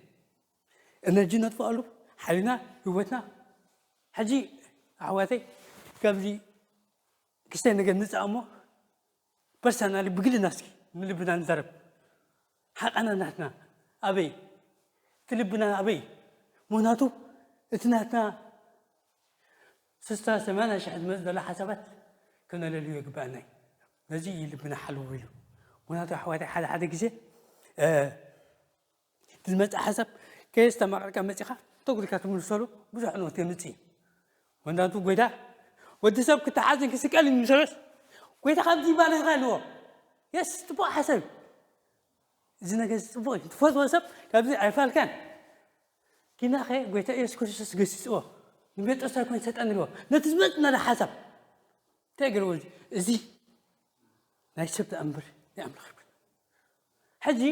ኤነርጂ ነጥፍኣሉ፣ ሓይልና፣ ህይወትና። ሕጂ ኣሕዋተይ ካብዚ ክስታይ ነገር ንፃእ እሞ ፐርሰናሊ ብግልና እስኪ ንልብና ንዛረብ። ሓቃና ናትና ኣበይ? እቲ ልብና ኣበይ? ምክንያቱ እቲ ናትና ስሳ ሰማንያ ሽሕ ዝመጽእ ዘሎ ሓሳባት ክነለልዮ ይግባኣና እዩ። ነዚ እዩ ልብና ሓልው ኢሉ። ምክንያቱ ኣሕዋተይ ሓደ ሓደ ግዜ እቲ ዝመጽእ ሓሳብ ከየስተማቐርካ መጺኻ ተጉሪካ ትምልሰሉ ብዙሕ ዕንወት የምጽእ እዩ። ወንዳንቱ ጎይታ ወዲ ሰብ ክተሓዝን ክስቀልን ምሰሎስ ጎይታ ከምዚ ይባርኽካ ኣለዎ። የስ ጽቡቕ ሓሳብ እዩ። እዚ ነገር እዚ ጽቡቕ እዩ። ትፈትዎ ሰብ ካብዚ ኣይፋልካን። ኪናኸ ጎይታ ኢየሱስ ክርስቶስ ገሲጽዎ ንጴጥሮስ ኣይኮን ሰይጣን ኢልዎ ነቲ ዝመጽእ ነለ ሓሳብ እንታይ ገርዎ እዚ እዚ ናይ ሰብ ደኣ እምበር ናይ ኣምላኽ ኣይኮን። ሕጂ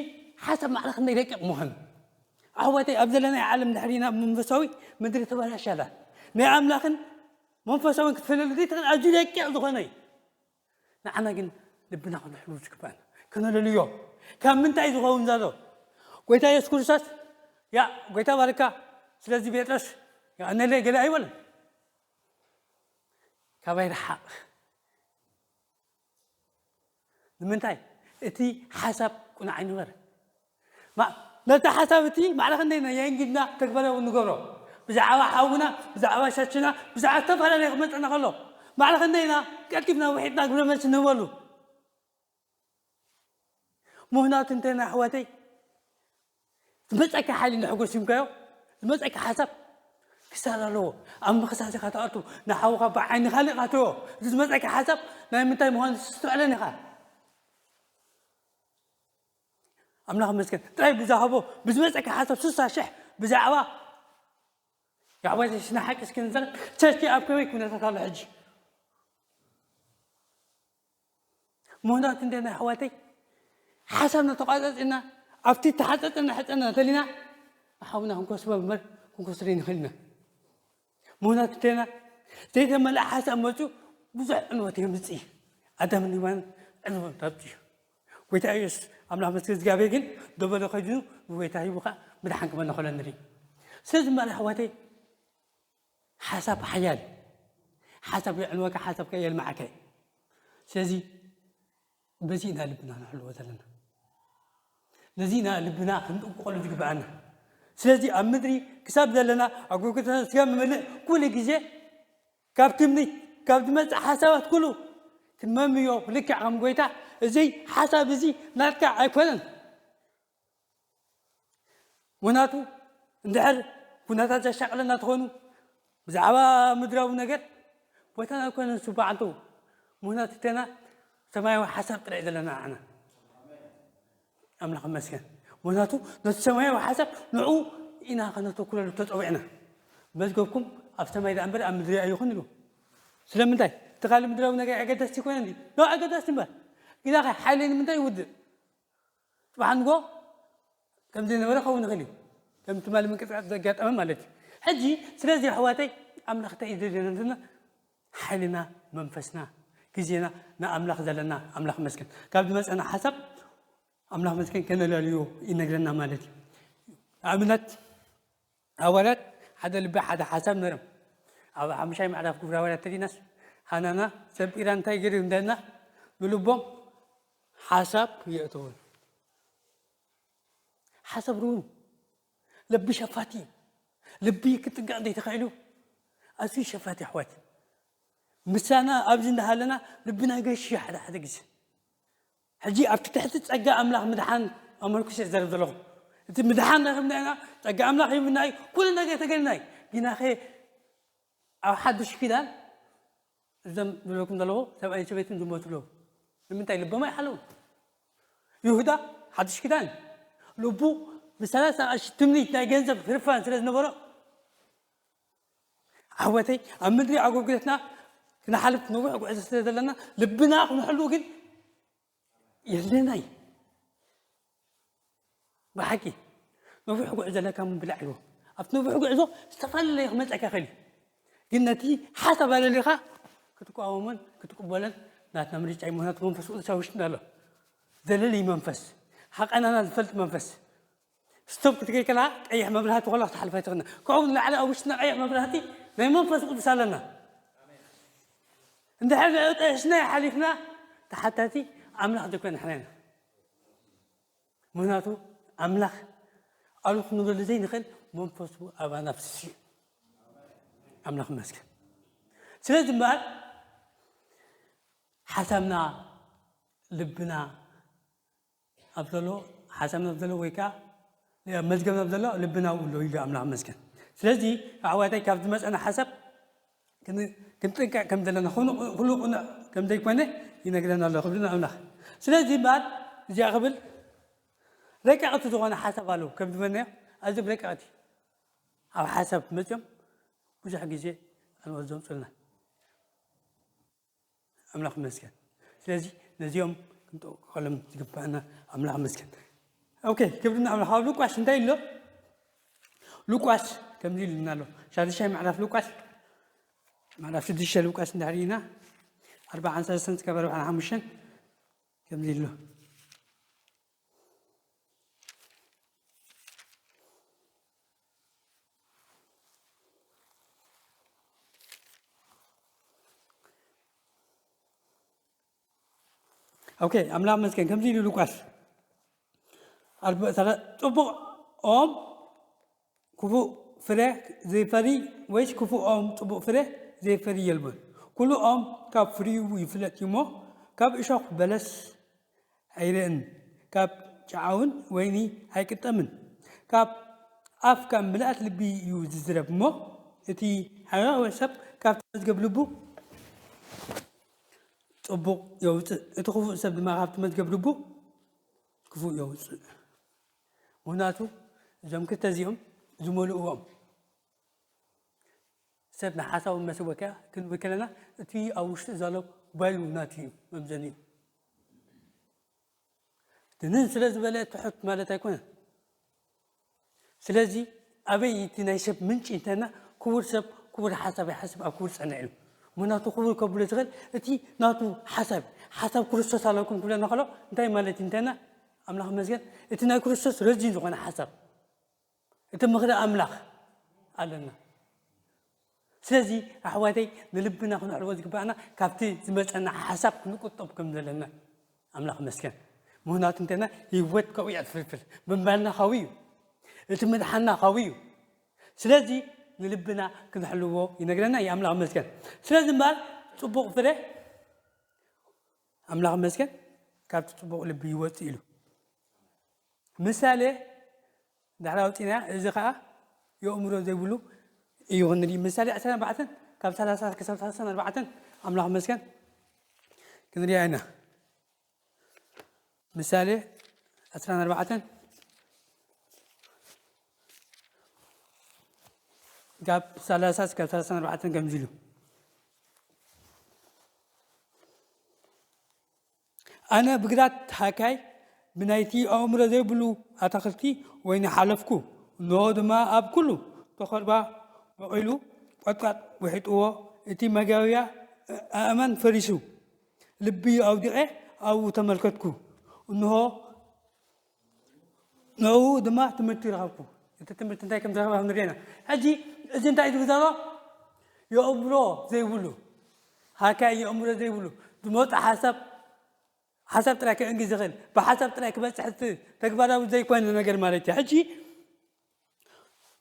ሓሳብ ማዕረ ክንደይ ደቂቕ ምዃኑ ኣሕዋተይ ኣብ ዘለናይ ዓለም ድሕሪና መንፈሳዊ ምድሪ ተበላሻላ ናይ ኣምላኽን መንፈሳውን ክትፈለሉ ዘይትኽእል ኣዝዩ ደቂቕ ዝኾነ እዩ። ንዓና ግን ልብና ክንሕሉ ዝግባእና ከነለልዮ ካብ ምንታይ ዝኸውን ዘሎ ጎይታ የሱስ ክርስቶስ ያ ጎይታ ባርካ ስለዚ ጴጥሮስ ያ እነለ ገለ ኣይበለን። ካባይ ረሓቕ። ንምንታይ? እቲ ሓሳብ ቁኑዕ ኣይነበረ። ማ-፣ ነቲ ሓሳብ እቲ ማዕረ ክንደይና የንጊድና ተግባራዊ ንገብሮ። ብዛዕባ ሓውና፣ ብዛዕባ ሻችና፣ ብዛዕባ ዝተፈላለየ ክመጸና ከሎ፣ ማዕረ ክንደይና ቀልጢፍና ውሒጥና ግብረ መልሲ ንህበሉ። ምኽንያቱ እንተና ኣሕዋተይ፣ ዝመጸካ ሓይሊ ንሕጎስ ይምካዮ፣ ዝመጸካ ሓሳብ ክሳራ ኣለዎ። ኣብ ምኽሳስ ኢኻ ትኣቱ፣ ንሓውኻ ብዓይኒ ካልእ ኢኻ ትሪኦ። እዚ ዝመጸካ ሓሳብ ናይ ምንታይ ምዃኑ ትስተውዕለን ኢኻ። ኣምላኽ ይመስገን። ጥራይ ብዝሃቦ፣ ብዝመጸካ ሓሳብ ስሳ ሽሕ ብዛዕባ የሕዋተይ ስነ ሓቂ እስኪ ንዛረብ። ቸርች ኣብ ከመይ ኩነታት ኣሎ ሕጂ? ምኽንያቱ እንደ ናይ ኣሕዋተይ ሓሳብና ተቋጻጺና ኣብቲ ተሓጸጸና ሕጸና ተሊና ሓውና ክንኮስቦ እምበር ክንኮስዶ ይንኽእል ኢና። ምኽንያቱ እንተና ዘይተመልአ ሓሳብ መጹ ብዙሕ ዕንወት የምጽእ እዩ። ኣዳምን ሄዋንን ዕንወት ኣምጽኡ። ጎይታ ኢየሱስ ኣምላኽ መስገን እግዚኣብሔር ግን ደበሎ ከዲኑ ንጎይታ ሂቡ ኸዓ ምድሓን ክመነ ከሎ ንርኢ። ስለዚ እምበኣር ኣሕዋተይ ሓሳብ ሓያል እዩ። ሓሳብ የዕንወካ፣ ሓሳብካ የልምዓካ እዩ። ስለዚ በዚ ኢና ልብና ነሕልዎ ዘለና። ነዚ ኢና ልብና ክንጥንቀቐሉ ዝግብኣና። ስለዚ ኣብ ምድሪ ክሳብ ዘለና ኣገልግሎትና ስጋ ምምልእ ኩሉ ግዜ ካብ ትምኒት፣ ካብ ዝመጽእ ሓሳባት ኩሉ ክንመምዮ ልክዕ ከም ጎይታ እዚ ሓሳብ እዚ ናትካ ኣይኮነን። ምኽንያቱ እንድሕር ኩነታት ዘሻቕለና ተኾኑ ብዛዕባ ምድራዊ ነገር ቦታና ኣይኮነን ዝስባዕ እንተው። ምኽንያቱ እተና ሰማያዊ ሓሳብ ጥራይ ዘለና ንዓና። ኣምላኽ ይመስገን። ምኽንያቱ ነቲ ሰማያዊ ሓሳብ ንዑ ኢና ከነተኩረሉ ተጸዊዕና። መዝገብኩም ኣብ ሰማይ ደኣ እምበር ኣብ ምድሪ ኣይኹን ኢሉ። ስለምንታይ? እቲ ካልእ ምድራዊ ነገር ኣገዳሲ ይኮነ እንዲ? ኖ፣ ኣገዳሲ እምበር። ግናኸ ሓይለይ ንምንታይ ይውድእ? ጽባሕ ንጎ ከም ዘይነበረ ክኸውን ይኽእል እዩ። ከም ትማሊ ምንቅጥቃጥ ዘጋጠመ ማለት እዩ። ሕጂ ስለዚ ኣሕዋተይ ኣምላኽ እንታይ እዩ ዘድልየና ዘለና? ሓይልና፣ መንፈስና፣ ግዜና ንኣምላኽ ዘለና፣ ኣምላኽ ይመስገን። ካብ ዝመጸና ሓሳብ ኣምላኽ ይመስገን ከነላልዮ ይነግረና ማለት እዩ። ንኣብነት ሃዋርያት ሓደ ልቢ ሓደ ሓሳብ ነይሮም። ኣብ ሓሙሻይ ምዕራፍ ግብረ ሃዋርያት ተሪናስ ሃናና ሰጲራ እንታይ ገይሩ እንደና ብልቦም ሓሳብ የእተወሉ። ሓሳብ ርሁም፣ ልቢ ሸፋቲ፣ ልቢ ክጥንቀቕ ዘይተኻኢሉ ኣዝዩ ሸፋቲ ኣሕዋት። ምሳና ኣብዚ እንዳሃለና ልብና ገሽ ሓደ ሓደ ግዜ። ሕጂ ኣብቲ ትሕቲ ጸጋ ኣምላኽ ምድሓን ኣመልኩስ እየ ዘረብ ዘለኹ። እቲ ምድሓን ረኽብና ኢና፣ ጸጋ ኣምላኽ ሂብና እዩ፣ ኩሉ ነገር ተገንና እዩ። ግናኸ ኣብ ሓድሽ ኪዳን እዞም ዝብለኩም ዘለኹ ሰብኣይን ሰበይትን ዝሞቱ ኣለዉ። ንምንታይ ልቦም ኣይሓለውን? ይሁዳ ሓድሽ ኪዳን እዩ። ልቡ ብሰላሳ ቅርሺ ትምኒት ናይ ገንዘብ ህርፋን ስለ ዝነበሮ ኣሕዋተይ ኣብ ምድሪ ኣገልግሎትና ክንሓልፍ ነዊሕ ጉዕዞ ስለ ዘለና ልብና ክንሕሉ ግን የድልየና እዩ። ብሓቂ ነዊሕ ጉዕዞ ኣለካ ምን ብላዕ ኢልዎ ኣብቲ ነዊሕ ጉዕዞ ዝተፈላለየ ክመፀካ ይኽእል እዩ። ግን ነቲ ሓሳብ ኣለሊኻ ክትቃወሞን ክትቅበሎን ናትና ምርጫ እዩ። ምክንያቱ መንፈስ ቅዱስ ኣብ ውሽጥና ኣሎ። ዘለሊ መንፈስ ሓቀናና ዝፈልጥ መንፈስ ስቶፕ ክትገይከላ ቀይሕ መብራህቲ ኮላ ክትሓልፋ ኣይትኽእልና። ካብኡ ንላዕሊ ኣብ ውሽጥና ቀይሕ መብራህቲ ናይ መንፈስ ቅዱስ ኣለና። እንድሕር ንዕኡ ጠይሽና ሓሊፍና ተሓታቲ ኣምላኽ ዘይኮነ ንሕና ኢና። ምክንያቱ ኣምላኽ ኣሉ ክንብለሉ ዘይንኽእል መንፈሱ ኣባና ፍስስ እዩ። ኣምላኽ ይመስገን። ስለዚ እምበኣር ሓሳብና ልብና ኣብ ዘሎ ሓሳብና ኣብ ዘሎ ወይ ከዓ መዝገብና ኣብ ዘሎ ልብና ውሎ ኢሉ ኣምላኽ ይመስገን። ስለዚ ኣሕዋታይ ካብ ዝመፀና ሓሳብ ክን- ክንጥንቀቕ ከም ዘለና ኩሉ ኩሉ ቅኑዕ ከም ዘይኮነ ይነግረና ኣሎ ክብሪ ንኣምላኽ። ስለዚ እምበኣር እዚኣ ክብል ረቀቕቲ ዝኾነ ሓሳብ ኣለዉ ከም ዝበልናዮ ኣዝዮም ረቀቕቲ ኣብ ሓሳብ መፅኦም ብዙሕ ግዜ ኣንወት ዘምፁልና ኣምላኽ ይመስገን። ስለዚ ነዚኦም ክንጠቀሎም ዝግባእና ኣምላኽ ይመስገን። ኦኬ ክብሪ ንኣምላኽ። ኣብ ሉቃስ እንታይ ኣሎ? ሉቃስ ከምዚ ኢሉና ኣሎ። ሻድሻይ ምዕራፍ ሉቃስ ምዕራፍ ሽዱሽተ ሉቃስ እንድሕር ኢና ኣርባዓን ሰለስተን እስካብ ኣርባዓን ሓሙሽተን ከምዚ ኢሉ ኦኬ፣ ኣምላኽ መስገን። ከምዚ ኢሉ ሉቃስ ኣርባ-፣ ሰላ-፣ ጽቡቕ ኦም ክፉእ ፍረ ዘይፈሪ፣ ወይስ ክፉእ ኦም ጽቡቕ ፍረ ዘይፈሪ የልቦን። ኩሉ ኦም ካብ ፍሪኡ ይፍለጥ እዩ እሞ፣ ካብ እሾኽ በለስ ኣይርእን፣ ካብ ጨዓውን ወይኒ ኣይቅጠምን። ካብ ኣፍ ካብ ምልኣት ልቢ እዩ ዝዝረብ እሞ፣ እቲ ሓያዊ ሰብ ካብቲ መዝገብ ልቡ ጽቡቕ የውጽእ፣ እቲ ክፉእ ሰብ ድማ ካብቲ መዝገብ ልቡ ክፉእ የውጽእ። ምኽንያቱ እዞም ክልተ እዚኦም ዝመልእዎም ሰብ ንሓሳቡ መስወኪያ ክንብል ከለና እቲ ኣብ ውሽጡ ዘሎ ባይሉ ናቱ እዩ መምዘኒ እዩ። ድንን ስለ ዝበለ ትሑት ማለት ኣይኮነን። ስለዚ ኣበይ እቲ ናይ ሰብ ምንጪ እንተና ክቡር ሰብ ክቡር ሓሳብ ይሓስብ ኣብ ክቡር ጸና ኢሉ። ምኽንያቱ ክቡር ከብሎ ዝኽእል እቲ ናቱ ሓሳብ፣ ሓሳብ ክርስቶስ ኣለኩም ክብለና ከሎ እንታይ ማለት እዩ እንተና፣ ኣምላኽ መስገን፣ እቲ ናይ ክርስቶስ ረዚን ዝኾነ ሓሳብ፣ እቲ ምኽሪ ኣምላኽ ኣለና። ስለዚ ኣሕዋተይ ንልብና ክንሕልዎ ዝግባኣና ካብቲ ዝመፀና ሓሳብ ክንቁጠብ ከም ዘለና ኣምላኽ መስገን። ምኽንያቱ እንተና ህይወት ካብኡ እያ ትፍልፍል። ምንባልና ካብኡ እዩ። እቲ ምድሓና ካብኡ እዩ። ስለዚ ንልብና ክንሕልዎ ይነግረና እዩ ኣምላኽ መስገን። ስለዚ እምበኣር ፅቡቕ ፍረ ኣምላኽ መስገን ካብቲ ፅቡቕ ልቢ ይወፅእ ኢሉ። ምሳሌ ዳሕራ ኣውፂና፣ እዚ ከዓ የእምሮ ዘይብሉ እዩ ክንርኢ። ምሳሌ ዕስራን ኣርባዕተን ካብ ሰላሳ ክሳብ ሰላሳን ኣርባዕተን ኣምላኽ መስገን ክንሪኣ ኢና። ምሳሌ ዕስራን ኣርባዕተን ካብ ሰላሳ እስካብ ሰላሳን ኣርባዕተን ከምዚ ኢሉ፣ ኣነ ብግራት ሃካይ ብናይቲ ኣእምሮ ዘይብሉ ኣታኽልቲ ወይኒ ሓለፍኩ፣ እንሆ ድማ ኣብ ኩሉ ተኸርባ በቒሉ፣ ቆጥቃጥ ውሒጥዎ፣ እቲ መጋብያ ኣእማን ፈሪሱ፣ ልቢ ኣውዲቐ ኣብኡ ተመልከትኩ፣ እንሆ ንዕኡ ድማ ትምህርቲ ረኸብኩ። እቲ ትምህርቲ እንታይ ከም ዝረኸበ ክንርኢ ኢና። ሕጂ እዚ እንታይ እዩ ዝብል ዘሎ? የእምሮ ዘይብሉ፣ ሃካይ የእምሮ ዘይብሉ፣ ዝመፁ ሓሳብ፣ ሓሳብ ጥራይ ከእንግድ ዝኽእል፣ ብሓሳብ ጥራይ ክበፅሕ እቲ ተግባራዊ ዘይኮነ ነገር ማለት እዩ። ሕጂ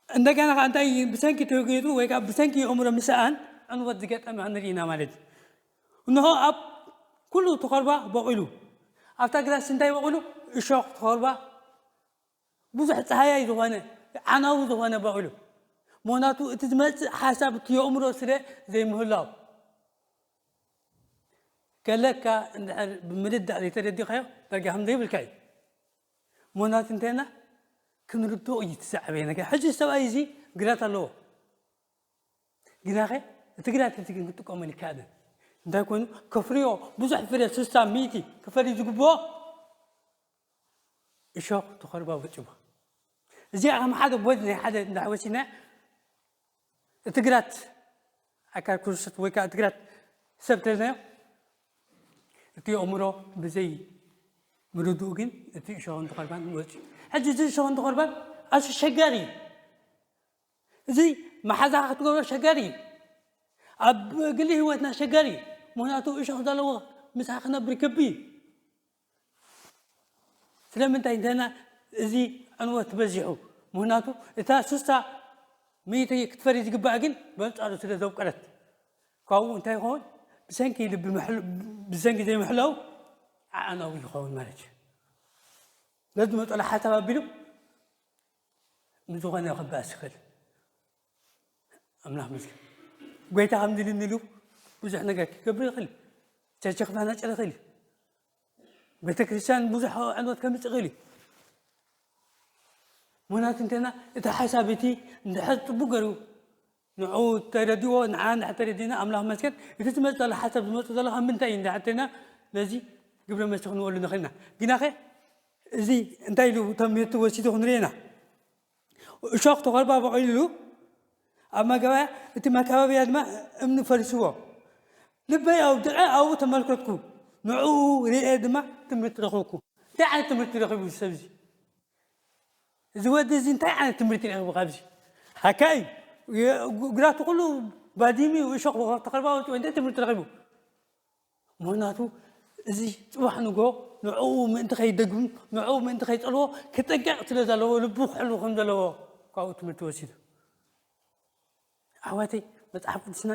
እንደገና ከዓ እንታይ እዩ? ብሰንኪ ተወጊጡ ወይ ከዓ ብሰንኪ የእምሮ ምስኣን ዕንወት ዝገጠመ ክንርኢ ኢና ማለት እዩ። እንሆ ኣብ ኩሉ ተኸርባ በቒሉ፣ ኣብታ ግራስ እንታይ በቒሉ? እሾኽ ተኸርባ፣ ብዙሕ ጸሃያይ ዝኾነ፣ ዓናዊ ዝኾነ በቒሉ። ምኽንያቱ እቲ ዝመጽእ ሓሳብ እቲ የእምሮ ስለ ዘይምህላው። ከለካ እንድሕር ብምርዳእ ዘይተረዲኻዮ፣ ዳርጋ ከም ዘይብልካ እዩ። ምኽንያቱ እንተና ክንርድኦ እዩ እቲ ዝዓበየ ነገር። ሕጂ ሰብኣይ እዚ ግራት ኣለዎ። ግናኸ እቲ ግራት እዚ ግን ክጥቀመሉ ይከኣልን። እንታይ ኮይኑ? ከፍርዮ ብዙሕ ፍረ፣ ስሳ፣ ሚእቲ ክፈሪ ዝግብኦ እሾኽ ተኸርባ ወጺዎ። እዚኣ ከም ሓደ ቦድ ናይ ሓደ እንዳወሲና እቲ ግራት ኣካል ክርስቶስ ወይ ከዓ እቲ ግራት ሰብ ተልናዮ እቲ ኣእምሮ ብዘይ ምርድኡ ግን እቲ እሾኽን ተኸርባን ይወጽእ እዩ። ሕጂ እዚ እሾኽን ተኸርባን ኣዝዩ ሸጋሪ እዩ። እዚ መሓዛኻ ክትገብሮ ሸጋሪ እዩ። ኣብ ግሊ ህይወትና ሸጋሪ እዩ። ምኽንያቱ እሾኽ ዘለዎ ምሳኻ ክነብር ይከብድ እዩ። ስለምንታይ እንተና እዚ ዕንወት በዚሑ? ምኽንያቱ እታ ስሳ ሚእቲ ክትፈሪ ዝግባእ ግን በንጻሩ ስለ ዘውቀረት ካብኡ እንታይ ይኸውን? ብሰንኪ ልቢ ምሕል-፣ ብሰንኪ ዘይምሕላው ዓዓናዊ ይኸውን ማለት እዩ። ነዚ መጠሎ ሓሳብ ኣቢሉ ምስ ዝኾነ ክባኣስ ይኽእል። ኣምላኽ መስገን። ጎይታ ከምዚ ኢሉኒ ኢሉ ብዙሕ ነገር ክገብር ይኽእል እዩ። ቸርች ክፋናጨር ይኽእል እዩ። ቤተ ክርስቲያን ብዙሕ ዕንወት ከምፅእ ይኽእል እዩ። ምኽንያቱ እንተና እቲ ሓሳብ እቲ እንድሕር ፅቡቅ ገይሩ ንዕኡ ተረዲዎ፣ ንዓ እንድሕር ተረዲና፣ ኣምላኽ መስገን፣ እቲ ዝመፅ ዘሎ ሓሳብ ዝመፅ ዘሎ ካብ ምንታይ እዩ እንድሕር እንተና ነዚ ግብረ መልሲ ክንወሉ ንኽእል ኢና። ግናኸ እዚ እንታይ ኢሉ ተምህርቱ ወሲዱ ክንርኢ ኢና። እሾኽ ተኾርባ በቒሉ ኣብ መጋባያ፣ እቲ መካበብያ ድማ እምኒ ፈሪስዎ። ልበይ ኣውዲቐ ኣብኡ ተመልከትኩ፣ ንዕኡ ርእየ ድማ ትምህርቲ ረኸብኩ። እንታይ ዓይነት ትምህርቲ ረኺቡ እዚ ሰብ እዚ? እዚ ወዲ እዚ እንታይ ዓይነት ትምህርቲ ረኺቡ ካብዚ? ሃካይ፣ የ-፣ ግ-፣ ግራቱ ኩሉ ባዲሚ፣ እሾኽ ተኾርባ ወፂኡ፣ እንታይ ትምህርቲ ረኺቡ? ምኽንያቱ እዚ ጽባሕ ንጎ ንዕኡ ምእንቲ ከይደግም፣ ንዕኡ ምእንቲ ከይጸልዎ ክጥንቀቕ ስለ ዘለዎ፣ ልቡ ክሕሉ ከም ዘለዎ ካብኡ ትምህርቲ ወሲዱ። ኣሕዋተይ፣ መጽሓፍ ቅዱስና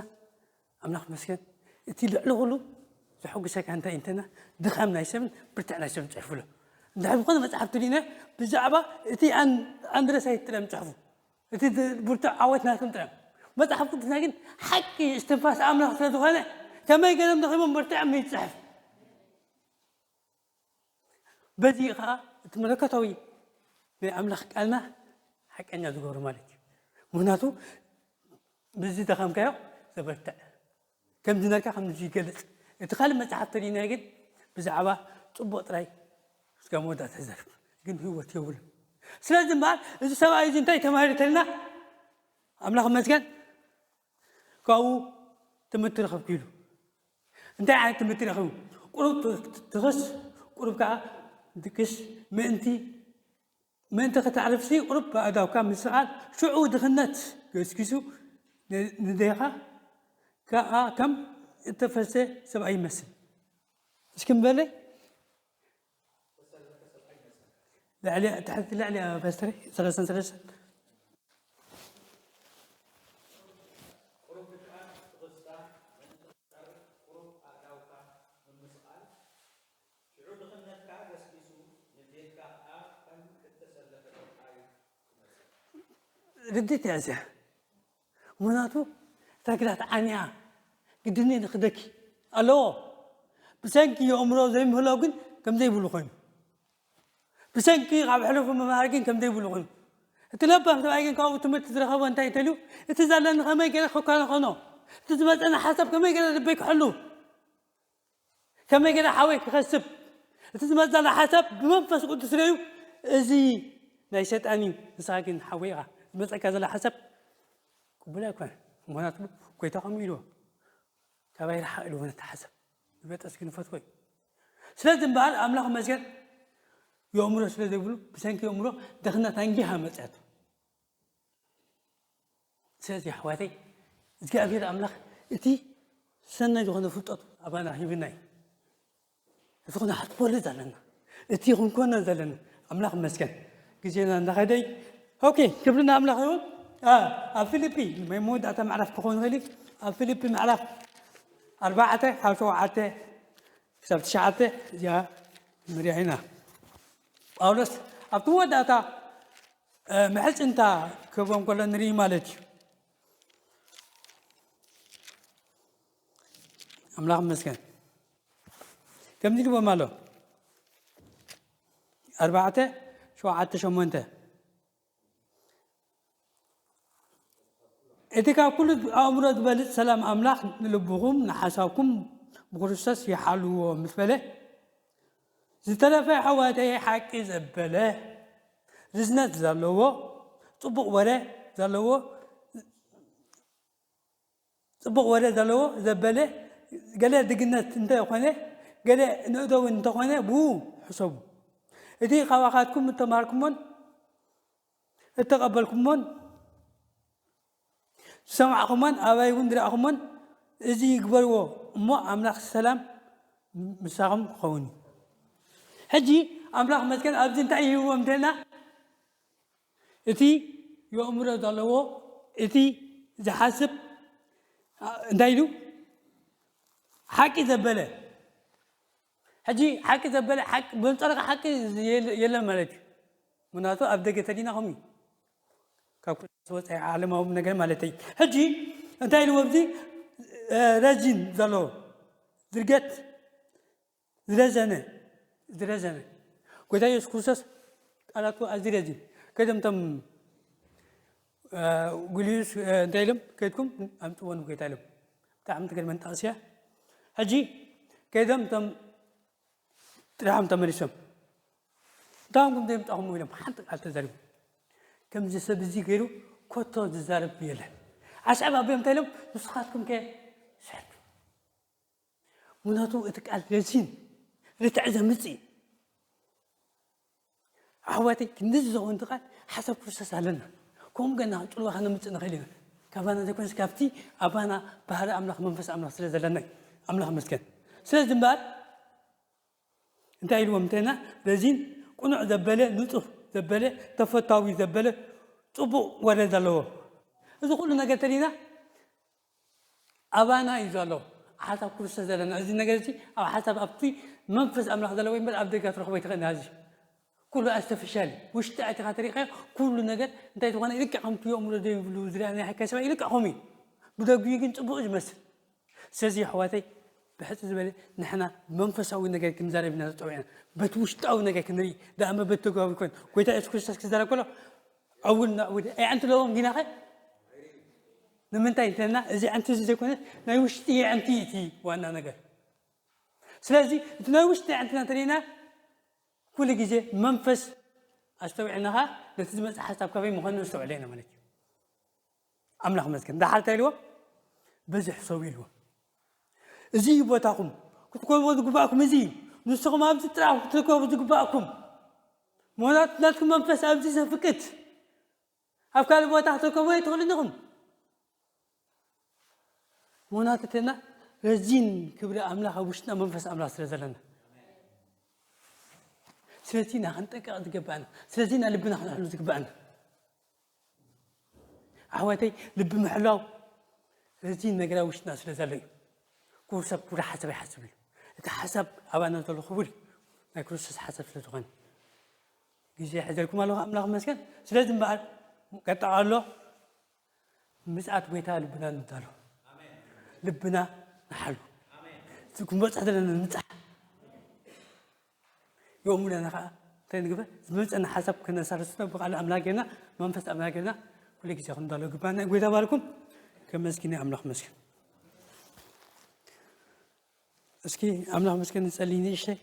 ኣምላኽ መስገን፣ እቲ ልዕሊ ኩሉ ዘሐጉሰካ እንታይ እንተና፣ ድኻም ናይ ሰብን ብርትዕ ናይ ሰብን ጽሕፉ ኣሎ። እንድሕር ዝኾነ መጽሓፍ ትሪእና ብዛዕባ እቲ ኣን-፣ ኣንድረሳይት ጥረም ጽሕፉ፣ እቲ ድ-፣ ብርቱዕ ዓወት ናቶም ጥረም። መጽሓፍ ቅዱስና ግን ሓቂ እስትንፋስ ኣምላኽ ስለ ዝኾነ፣ ከመይ ገይሮም ደኺሞም በርቲዖም ይጽሕፍ። በዚ ኸዓ እቲ መለኮታዊ ናይ ኣምላኽ ቃልና ሓቀኛ ዝገብሮ ማለት እዩ። ምኽንያቱ ብዚ ደኸምካዮ ዘበርትዕ፣ ከምዚ ነርካ ከምዚ ይገልጽ። እቲ ካልእ መጽሓፍ ተሪእናዮ ግን ብዛዕባ ጽቡቕ ጥራይ እስከ መወዳእታ ይዛረብ፣ ግን ህይወት የብሉን። ስለዚ እምበኣር እዚ ሰብኣይ እዚ እንታይ ተማሂሩ ተልና፣ ኣምላኽ መስገን ካብኡ ትምህርቲ ረኸብኩ ኢሉ። እንታይ ዓይነት ትምህርቲ ረኺቡ? ቁሩብ ትኽስ፣ ቁሩብ ከዓ ድቅስ፣ ምእንቲ፣ ምእንቲ ከተዕርፍሲ ቁሩብ ኣእዳውካ ምስቓል፣ ሽዑ ድኽነት ገስጊሱ ን-፣ ንዴኻ ከዓ ከም እተፈሰ ሰብኣይ ይመስል። እስኪ እምበለይ። ልዕሊ፣ ትሕቲ ልዕሊ ፓስተር፣ ሰለስተን ሰለስተን። ርድት እያ እዚኣ። ምኽንያቱ እታ ግራት ዓንያ ግድኒ ንኽደኪ ኣለዎ። ብሰንኪ የእምሮ ዘይምህላው ግን ከም ዘይብሉ ኮይኑ፣ ብሰንኪ ካብ ሕሉፉ ምምሃር ግን ከም ዘይብሉ ኮይኑ፣ እቲ ለባም ሰብኣይ ግን ካብኡ ትምህርቲ ዝረኸቦ እንታይ እንተልዩ፣ እቲ ዘለኒ ከመይ ገይረ ክከናኸኖ፣ እቲ ዝመፀኒ ሓሳብ ከመይ ገይረ ልበይ ክሕሉ፣ ከመይ ገይረ ሓወይ ክኸስብ፣ እቲ ዝመፅእ ዘሎ ሓሳብ ብመንፈስ ቅዱስ ረዩ፣ እዚ ናይ ሰይጣን እዩ። ንስኻ ግን ሓወይ ኢኻ፣ ዝመፀካ ዘሎ ሓሳብ ቅቡል ኣይኮነን። ምኽንያቱ ጎይታ ከምኡ ኢልዎ፣ ካባይ ርሓቕ ኢልዎ ነቲ ሓሳብ፣ ዝበጠስ ግን ፈትዎ እዩ። ስለዚ እምበኣር ኣምላኽ መስገን የእምሮ ስለ ዘይብሉ፣ ብሰንኪ የእምሮ ድኽነት ኣንጊሃ መፅያቱ። ስለዚ ኣሕዋተይ እግዚኣብሔር ኣምላኽ እቲ ሰናይ ዝኾነ ፍልጠቱ ኣባና ሂብና እዩ። እቲ ኩነታት ክወልድ ዘለና፣ እቲ ክንኮነ ዘለና ኣምላኽ መስገን። ግዜና እንዳኸደ እዩ። ኦኬ፣ ክብሪ ንኣምላኽ ይኹን። አ፣ ኣብ ፊልጲ ናይ መወዳእታ ምዕራፍ ክኸውን ይኽእል እዩ። ኣብ ፊልጲ ምዕራፍ ኣርባዕተ ካብ ሸውዓተ ክሳብ ትሽዓተ እዚኣ ንሪኣ ኢና። ጳውሎስ ኣብቲ መወዳእታ፣ እ፣ ምሕጽንታ ክህቦም ከሎ ንርኢ ማለት እዩ። ኣምላኽ ይመስገን። ከምዚ ኢልዎም ኣሎ። ኣርባዕተ፣ ሸውዓተ፣ ሸሞንተ። እቲ ካብ ኩሉ ኣእምሮ ዝበልጽ ሰላም ኣምላኽ ንልብኹም ንሓሳብኩም ብክርስቶስ ይሓልዎ ምስ በለ፣ ዝተረፈ ኣሕዋተይ ሓቂ ዘበለ፣ ርዝነት ዘለዎ፣ ጽቡቕ ወረ ዘለዎ፣ ጽቡቕ ወረ ዘለዎ ዘበለ፣ ገለ ድግነት እንተኾነ፣ ገለ ንእዶ እውን እንተኾነ ብኡ ሕሰቡ። እቲ ካባኻትኩም እተማሃርኩሞን እተቐበልኩሞን ዝሰማዕኩሞን ኣባይ እውን ዝረኣኹሞን እዚ ይግበርዎ እሞ ኣምላኽ ሰላም ምሳኹም ክኸውን እዩ። ሕጂ ኣምላኽ መስገን ኣብዚ እንታይ ይህብዎም እንተልና፣ እቲ የእምሮ ዘለዎ፣ እቲ ዝሓስብ፣ አ፣ እንታይ ኢሉ? ሓቂ ዘበለ። ሕጂ ሓቂ ዘበለ፣ ሓቂ፣ በንጸረኻ ሓቂ የለ-፣ የለን ማለት እዩ። ምክንያቱ ኣብ ደገ ተዲና ከምኡ እዩ። ካብ ክርስቶስ ወጻኢ ዓለማዊ ነገር ማለት እዩ። ሕጂ እንታይ ኢሉ ኣብዚ፣ እ፣ ረዚን ዘለዎ ዝርገት ዝረዘነ፣ ዝረዘነ። ጎይታ ኢየሱስ ክርስቶስ ቃላቱ ኣዝዩ ረዚን። ከይዶም እቶም፣ እ፣ ጉልዩስ፣ እ፣ እንታይ ኢሎም? ከይድኩም ኣምጽዎ ንጎይታ ኢሎም። ብጣዕሚ ትገርመን ጥቕሲ እያ። ሕጂ ከይዶም እቶም ጥሪሖም ተመሊሶም። እንታይ ኢኹም ዘይምጻኹም ኢሎም ሓንቲ ቃል ተዛሪቦም። ከምዚ ሰብ እዚ ገይሩ ኮቶ ዝዛረብ የለን። ኣስዕብ ኣቢሎም እንታይ ኢሎም? ንስኻትኩም ከ ስሕቱ። ምክንያቱ እቲ ቃል ረዚን ርትዕ ዘምጽእ እዩ። ኣሕዋተይ፣ ክንድዚ ዝኾነ ቃል ሓሳብ ክርስቶስ ኣለና። ከምኡ ገና ጽልዋ ከነምጽእ ንኽእል ኢና። ካባና ዘይኮነስ ካብቲ ኣባና ባህሪ ኣምላኽ መንፈስ ኣምላኽ ስለ ዘለና እዩ። ኣምላኽ መስገን። ስለዚ እምበኣር እንታይ ኢልዎም እንተና፣ ረዚን ቅኑዕ ዘበለ፣ ንጹህ ዘበለ፣ ተፈታዊ ዘበለ፣ ጽቡቕ ወረ ዘለዎ። እዚ ኩሉ ነገር ተሪና ኣባና እዩ ዘሎ። ሓሳብ ክርስቶስ ዘለና። እዚ ነገር እዚ ኣብ ሓሳብ ኣብቲ መንፈስ ኣምላኽ ዘለዎ እምበር ኣብ ደጋ ትረኽቦ ኣይትኽእልን። እዚ ኩሉ ኣርቲፊሻል ውሽጢ ኣቲኻ ተሪእኻዮ ኩሉ ነገር እንታይ ዝኾነ ልክዕ ከምቲ የእምሮ ዘይብሉ ዝርኣ ናይ ሓካይ ሰብኣይ ልክዕ ከምኡ እዩ። ብደጊኡ ግን ጽቡቕ ዝመስል። ስለዚ ኣሕዋተይ ብሕጽር ዝበለ ንሕና መንፈሳዊ ነገር ክንዛረብ ኢና ተጸዊዕና። በቲ ውሽጣዊ ነገር ክንርኢ ደኣ እምበር በቲ ተጋዊ ይኮን። ጎይታ የሱስ ክርስቶስ ክዛረብ ከሎ ዕውል ንዕውል ኣይ ኣንቲ ኣለዎም ጊናኸ ንምንታይ እንተና እዚ ኣንቲ እዚ ዘይኮነ ናይ ውሽጢ ኣንቲ እቲ ዋና ነገር። ስለዚ እቲ ናይ ውሽጢ ኣንትና እንተሪና ኩሉ ግዜ መንፈስ ኣስተውዕልና ኸዓ ነቲ ዝመጽእ ሓሳብ ካበይ ምዃኑ ነስተውዕሎ ኢና ማለት እዩ። ኣምላኽ መስገን። ደሓር እንታይ ኢልዎም? በዚ ሕሰቡ ኢልዎም። እዚ እዩ ቦታኹም። ክትኮንዎ ዝግባእኩም እዚ እዩ። ንስኹም ኣብዚ ጥራሕ ክትርከቡ ዝግባእኩም። ምኽንያቱ ናትኩም መንፈስ ኣብዚ ዘፍቅድ። ኣብ ካልእ ቦታ ክትርከቡ ኣይትኽእሉን ኢኹም። ምኽንያቱ እተና ረዚን ክብሪ ኣምላኽ ኣብ ውሽጥና መንፈስ ኣምላኽ ስለ ዘለና። ስለዚ ኢና ክንጠንቀቕ ዝግባእና። ስለዚ ኢና ልብና ክንሕሉ ዝግባእና። ኣሕዋተይ ልቢ ምሕላው ረዚን ነገር ኣብ ውሽጥና ስለ ዘሎ እዩ። ክቡር ሰብ ክቡር ሓሳብ ይሓስብ እዩ። እቲ ሓሳብ ኣባና ዘሎ ክቡር እዩ። ናይ ክርስቶስ ሓሳብ ስለ ዝኾነ ግዜ ሒዘልኩም ኣለኹ ኣምላኽ መስገን። ስለዚ እምበኣር ቀጣ ኣሎ ምጽኣት ጎይታ ልብና ንዳሎ። ልብና ንሓሉ። እቲ ክንበጽሕ ዘለና ንምጻሕ። የእሙነና ከዓ እንታይ ንግበር? ዝመጸና ሓሳብ ከነሳልስቶ ብቃል ኣምላኽ ጌርና መንፈስ ኣምላኽ ጌርና ኩሉ ግዜ ክንዳሎ ግባና። ጎይታ ባርኩም። ከመስግን ኣምላኽ መስገን። እስኪ ኣምላኽ መስገን ንጸልይ ንእሽተይ።